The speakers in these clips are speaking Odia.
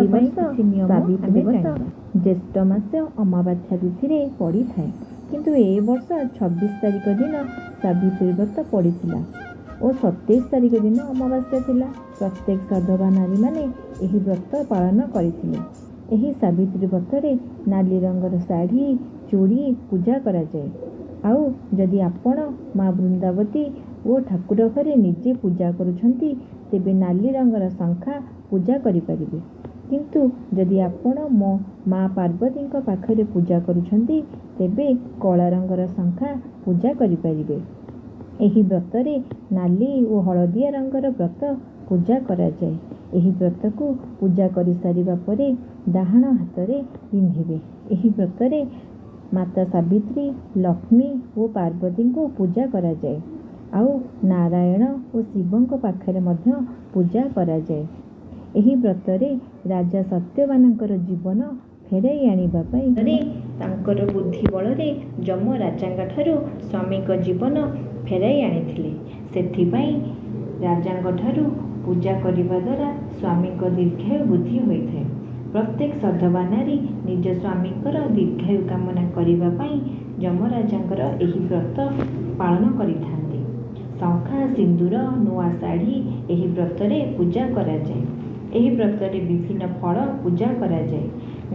ସେଥିପାଇଁ ବର୍ଷ କିଛି ନିୟମ ସାବିତ୍ରୀ ଆମେ ବ୍ରତ ଜାଣିବା। ଜ୍ୟେଷ୍ଠ ମାସ ଅମାବାସ୍ୟା ତିଥିରେ ପଡ଼ିଥାଏ, କିନ୍ତୁ ଏ ବର୍ଷ 26 ତାରିଖ ଦିନ ସାବିତ୍ରୀ ବ୍ରତ ପଡ଼ିଥିଲା ଓ 27 ତାରିଖ ଦିନ ଅମାବାସ୍ୟା ଥିଲା। ପ୍ରତ୍ୟେକ ସଧବା ନାରୀମାନେ ଏହି ବ୍ରତ ପାଳନ କରିଥିଲେ। ଏହି ସାବିତ୍ରୀ ବ୍ରତରେ ନାଲି ରଙ୍ଗର ଶାଢ଼ୀ, ଚୁଡ଼ି ପୂଜା କରାଯାଏ। ଆଉ ଯଦି ଆପଣ ମା ବୃନ୍ଦାବତୀ ଓ ଠାକୁର ଘରେ ନିଜେ ପୂଜା କରୁଛନ୍ତି, ତେବେ ନାଲି ରଙ୍ଗର ଶଙ୍ଖା ପୂଜା କରିପାରିବେ। କିନ୍ତୁ ଯଦି ଆପଣ ମୋ ମା ପାର୍ବତୀଙ୍କ ପାଖରେ ପୂଜା କରୁଛନ୍ତି, ତେବେ କଳା ରଙ୍ଗର ଶଙ୍ଖା ପୂଜା କରିପାରିବେ। ଏହି ବ୍ରତରେ ନାଲି ଓ ହଳଦିଆ ରଙ୍ଗର ବ୍ରତ ପୂଜା କରାଯାଏ। ଏହି ବ୍ରତକୁ ପୂଜା କରିସାରିବା ପରେ ଡାହାଣ ହାତରେ ପିନ୍ଧିବେ। ଏହି ବ୍ରତରେ ମାତା ସାବିତ୍ରୀ, ଲକ୍ଷ୍ମୀ ଓ ପାର୍ବତୀଙ୍କୁ ପୂଜା କରାଯାଏ, ଆଉ ନାରାୟଣ ଓ ଶିବଙ୍କ ପାଖରେ ମଧ୍ୟ ପୂଜା କରାଯାଏ। ଏହି ବ୍ରତରେ ରାଜା ସତ୍ୟବାନଙ୍କର ଜୀବନ ଫେରାଇ ଆଣିବା ପାଇଁ ତାଙ୍କର ବୁଦ୍ଧି ବଳରେ ଯମ ରାଜାଙ୍କ ଠାରୁ ସ୍ୱାମୀଙ୍କ ଜୀବନ ଫେରାଇ ଆଣିଥିଲେ। ସେଥିପାଇଁ ରାଜାଙ୍କ ଠାରୁ ପୂଜା କରିବା ଦ୍ୱାରା ସ୍ୱାମୀଙ୍କ ଦୀର୍ଘାୟୁ ବୃଦ୍ଧି ହୋଇଥାଏ। ପ୍ରତ୍ୟେକ ସଧବା ନାରୀ ନିଜ ସ୍ୱାମୀଙ୍କର ଦୀର୍ଘାୟୁ କାମନା କରିବା ପାଇଁ ଯମରାଜାଙ୍କର ଏହି ବ୍ରତ ପାଳନ କରିଥାନ୍ତି। ଶଙ୍ଖା, ସିନ୍ଦୁର, ନୂଆ ଶାଢ଼ୀ ଏହି ବ୍ରତରେ ପୂଜା କରାଯାଏ। ଏହି ବ୍ରତରେ ବିଭିନ୍ନ ଫଳ ପୂଜା କରାଯାଏ।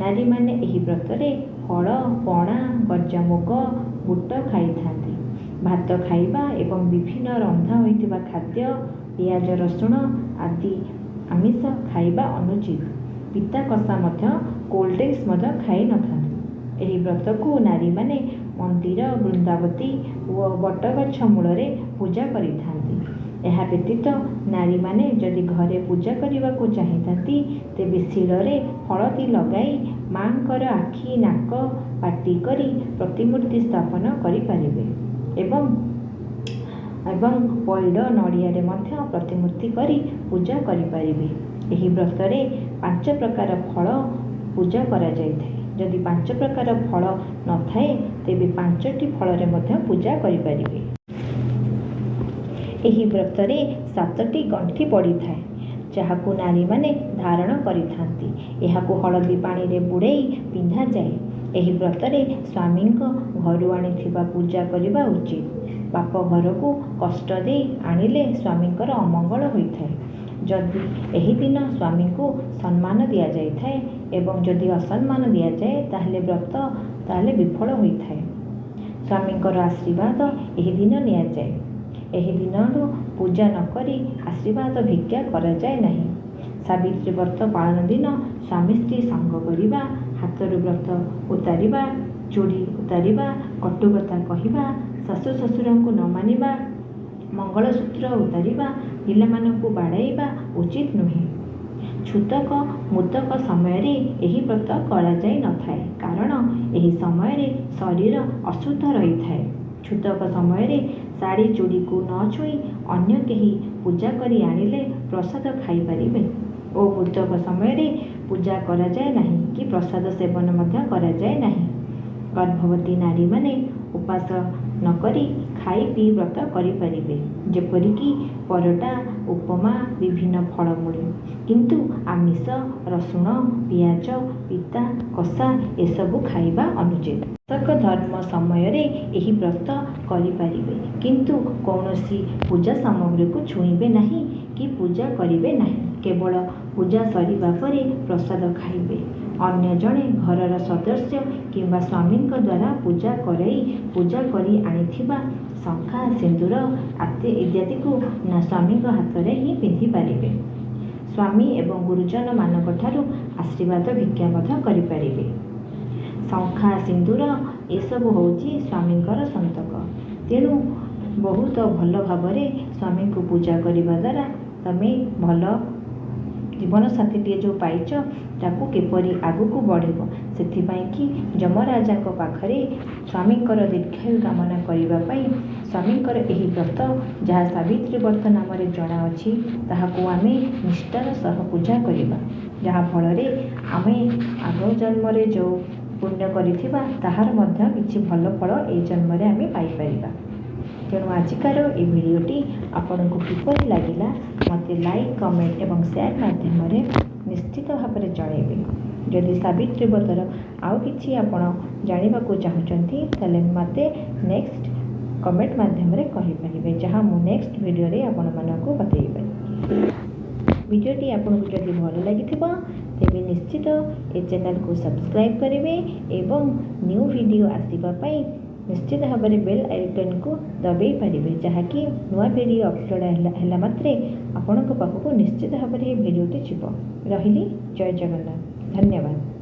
ନାରୀମାନେ ଏହି ବ୍ରତରେ ଫଳ, ପଣା, ଗଜାମୁଗ, ବୁଟ ଖାଇଥାନ୍ତି। ଭାତ ଖାଇବା ଏବଂ ବିଭିନ୍ନ ରନ୍ଧା ହୋଇଥିବା ଖାଦ୍ୟ, ପିଆଜ, ରସୁଣ ଆଦି ଆମିଷ ଖାଇବା ଅନୁଚିତ। ପିତା କଷା ମଧ୍ୟ, କୋଲ୍ଡ ଡ୍ରିଙ୍କସ୍ ମଧ୍ୟ ଖାଇନଥାନ୍ତି। ଏହି ବ୍ରତକୁ ନାରୀମାନେ ମନ୍ଦିର, ବୃନ୍ଦାବତୀ ଓ ବଟଗଛ ମୂଳରେ ପୂଜା କରିଥାନ୍ତି। ଏହା ବ୍ୟତୀତ ନାରୀମାନେ ଯଦି ଘରେ ପୂଜା କରିବାକୁ ଚାହିଁଥାନ୍ତି, ତେବେ ଶିଳରେ ହଳଦୀ ଲଗାଇ ମାଙ୍କର ଆଖି, ନାକ, ପାଟି କରି ପ୍ରତିମୂର୍ତ୍ତି ସ୍ଥାପନ କରିପାରିବେ ଏବଂ ପଇଡ଼, ନଡ଼ିଆରେ ମଧ୍ୟ ପ୍ରତିମୂର୍ତ୍ତି କରି ପୂଜା କରିପାରିବେ। ଏହି ବ୍ରତରେ 5 ପ୍ରକାର ଫଳ ପୂଜା କରାଯାଇଥାଏ। ଯଦି 5 ପ୍ରକାର ଫଳ ନଥାଏ, ତେବେ 5ଟି ଫଳରେ ମଧ୍ୟ ପୂଜା କରିପାରିବେ। ଏହି ବ୍ରତରେ 7ଟି ଗଣ୍ଠି ପଡ଼ିଥାଏ, ଯାହାକୁ ନାରୀମାନେ ଧାରଣ କରିଥାନ୍ତି। ଏହାକୁ ହଳଦୀ ପାଣିରେ ବୁଡ଼େଇ ପିନ୍ଧାଯାଏ। ଏହି ବ୍ରତରେ ସ୍ୱାମୀଙ୍କ ଘରୁ ଆଣିଥିବା ପୂଜା କରିବା ଉଚିତ। ବାପ ଘରକୁ କଷ୍ଟ ଦେଇ ଆଣିଲେ ସ୍ୱାମୀଙ୍କର ଅମଙ୍ଗଳ ହୋଇଥାଏ। ଯଦି ଏହି ଦିନ ସ୍ୱାମୀଙ୍କୁ ସମ୍ମାନ ଦିଆଯାଇଥାଏ ଏବଂ ଯଦି ଅସମ୍ମାନ ଦିଆଯାଏ, ତାହେଲେ ବ୍ରତ ତାହେଲେ ବିଫଳ ହୋଇଥାଏ। ସ୍ୱାମୀଙ୍କର ଆଶୀର୍ବାଦ ଏହି ଦିନ ନିଆଯାଏ। ଏହି ଦିନରୁ ପୂଜା ନ କରି ଆଶୀର୍ବାଦ ଭିକ୍ଷା କରାଯାଏ ନାହିଁ। ସାବିତ୍ରୀ ବ୍ରତ ପାଳନ ଦିନ ସ୍ୱାମୀ ସ୍ତ୍ରୀ ସଙ୍ଗ କରିବା, ହାତରୁ ବ୍ରତ ଉତାରିବା, ଚୁଡ଼ି ଉତାରିବା, କଟୁକଥା କହିବା, ଶାଶୁ ଶ୍ୱଶୁରଙ୍କୁ ନ ମାନିବା, ମଙ୍ଗଳସୂତ୍ର ଉତାରିବା, ପିଲାମାନଙ୍କୁ ବାଡ଼ାଇବା ଉଚିତ ନୁହେଁ। ଛୁତକ ମୃତକ ସମୟରେ ଏହି ବ୍ରତ କରାଯାଇ ନଥାଏ, କାରଣ ଏହି ସମୟରେ ଶରୀର ଅଶୁଦ୍ଧ ରହିଥାଏ। ଛୁତକ ସମୟରେ ଶାଢ଼ୀ ଚୁଡ଼ିକୁ ନ ଛୁଇଁ ଅନ୍ୟ କେହି ପୂଜା କରି ଆଣିଲେ ପ୍ରସାଦ ଖାଇପାରିବେ ଓ ମୃତକ ସମୟରେ ପୂଜା କରାଯାଏ ନାହିଁ କି ପ୍ରସାଦ ସେବନ ମଧ୍ୟ କରାଯାଏ ନାହିଁ। ଗର୍ଭବତୀ ନାରୀମାନେ ଉପାସ ନ କରି ଖାଇ ପିଇ ବ୍ରତ କରିପାରିବେ, ଯେପରିକି ପରଟା, ଉପମା, ବିଭିନ୍ନ ଫଳମୂଳ। କିନ୍ତୁ ଆମିଷ, ରସୁଣ, ପିଆଜ, ପିତା, କଷା ଏସବୁ ଖାଇବା ଅନୁଚିତ। ମାସକ ଧର୍ମ ସମୟରେ ଏହି ବ୍ରତ କରିପାରିବେ, କିନ୍ତୁ କୌଣସି ପୂଜା ସାମଗ୍ରୀକୁ ଛୁଇଁବେ ନାହିଁ କି ପୂଜା କରିବେ ନାହିଁ। କେବଳ ପୂଜା ସରିବା ପରେ ପ୍ରସାଦ ଖାଇବେ। ଅନ୍ୟ ଜଣେ ଘରର ସଦସ୍ୟ କିମ୍ବା ସ୍ୱାମୀଙ୍କ ଦ୍ୱାରା ପୂଜା କରାଇ ପୂଜା କରି ଆଣିଥିବା ଶଙ୍ଖା, ସିନ୍ଦୁର ଇତ୍ୟାଦିକୁ ନା ସ୍ୱାମୀଙ୍କ ହାତରେ ହିଁ ପିନ୍ଧିପାରିବେ। ସ୍ୱାମୀ ଏବଂ ଗୁରୁଜନମାନଙ୍କ ଠାରୁ ଆଶୀର୍ବାଦ ଭିକ୍ଷା ମଧ୍ୟ କରିପାରିବେ। ଶଙ୍ଖା, ସିନ୍ଦୁର ଏସବୁ ହେଉଛି ସ୍ୱାମୀଙ୍କର ସନ୍ତକ। ତେଣୁ ବହୁତ ଭଲ ଭାବରେ ସ୍ୱାମୀଙ୍କୁ ପୂଜା କରିବା ଦ୍ୱାରା ତମେ ଭଲ ଜୀବନସାଥୀଟିଏ ଯେଉଁ ପାଇଛ, ତାକୁ କିପରି ଆଗକୁ ବଢ଼ିବ, ସେଥିପାଇଁ କି ଯମରାଜାଙ୍କ ପାଖରେ ସ୍ୱାମୀଙ୍କର ଦୀର୍ଘାୟୁ କାମନା କରିବା ପାଇଁ ସ୍ୱାମୀଙ୍କର ଏହି ବ୍ରତ, ଯାହା ସାବିତ୍ରୀ ବ୍ରତ ନାମରେ ଜଣାଅଛି, ତାହାକୁ ଆମେ ନିଷ୍ଠାର ସହ ପୂଜା କରିବା, ଯାହାଫଳରେ ଆମେ ଆଗ ଜନ୍ମରେ ଯେଉଁ ପୁଣ୍ୟ କରିଥିବା, ତାହାର ମଧ୍ୟ କିଛି ଭଲ ଫଳ ଏଇ ଜନ୍ମରେ ଆମେ ପାଇପାରିବା। ତେଣୁ ଆଜିକାର ଏ ଭିଡ଼ିଓଟି ଆପଣଙ୍କୁ କିପରି ଲାଗିଲା, ମୋତେ ଲାଇକ୍, କମେଣ୍ଟ ଏବଂ ସେୟାର ମାଧ୍ୟମରେ ନିଶ୍ଚିତ ଭାବରେ ଜଣାଇବେ। ଯଦି ସାବିତ୍ରୀ ବ୍ରତର ଆଉ କିଛି ଆପଣ ଜାଣିବାକୁ ଚାହୁଁଛନ୍ତି, ତାହେଲେ ମୋତେ ନେକ୍ସଟ କମେଣ୍ଟ ମାଧ୍ୟମରେ କହିପାରିବେ, ଯାହା ମୁଁ ନେକ୍ସଟ ଭିଡ଼ିଓରେ ଆପଣମାନଙ୍କୁ ବତାଇ ପାରିବି। ଭିଡ଼ିଓଟି ଆପଣଙ୍କୁ ଯଦି ଭଲ ଲାଗିଥିବ, ତେବେ ନିଶ୍ଚିତ ଏ ଚ୍ୟାନେଲକୁ ସବସ୍କ୍ରାଇବ୍ କରିବେ ଏବଂ ନ୍ୟୁ ଭିଡ଼ିଓ ଆସିବା ପାଇଁ ନିଶ୍ଚିତ ଭାବରେ ବେଲ୍ ଆଇକନ୍କୁ ଦବାଇ ପାରିବେ, ଯାହାକି ନୂଆ ଭିଡ଼ିଓ ଅପଲୋଡ଼ ହେଲା ମାତ୍ରେ ଆପଣଙ୍କ ପାଖକୁ ନିଶ୍ଚିତ ଭାବରେ ଏ ଭିଡ଼ିଓଟି ଯିବ। ରହିଲି, ଜୟ ଜଗନ୍ନାଥ, ଧନ୍ୟବାଦ।